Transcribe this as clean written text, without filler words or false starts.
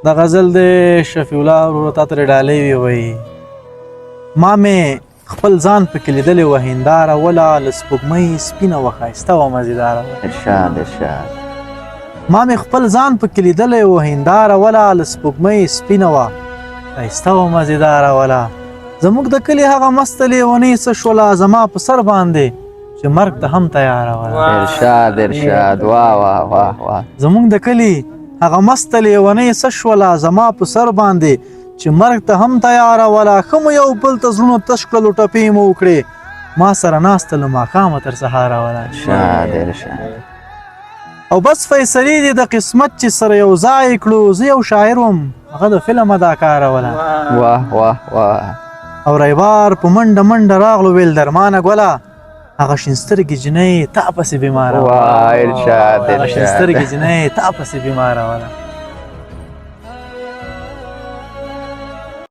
دا غزل دی شفیع الله ورور تا ته ډالۍ وي. وایي ما مې خپل ځان پکې لیدلې وه هنداره وله، له سپوږمۍ سپینه وه، ښایسته وه، مزیداره وه. ارشاد ارشاد. ما مې خپل ځان پکې لیدلی و هنداره وله، له سپوږمۍ سپینه وه، ښایسته وه، مزیداره وله. زموږ د کلي هغه مسته لیونۍ څه شوله، زما په سر باندې چې مرګ ته هم تیاره وله. ارشاد ارشاد، واه واه واه واه. زموږ د کلي هغه مسته لیونۍ څه شوله، زما په سر باندې چې مرګ ته هم تیاره وله. ښه مو یو بل ته زړونه تش کړلو، ټپې مو وکړې، ما سره ناسته له ماښامه تر سهاره وله. ارشاد ارشاد. او بس فیصلې دي د قسمت چې سره یو ځای کړو، زه یو شاعر وم، هغه د فلم اداکاره وله. واه واه واه. او ریبار په منډه منډه راغلو، ویل درمانه ګله، هغه شین سترګې جنۍ تا پسې بیماره وه. واه، ارشاد هغه شین ارشاد. سترګې جنۍ تا پسې بیماره وله.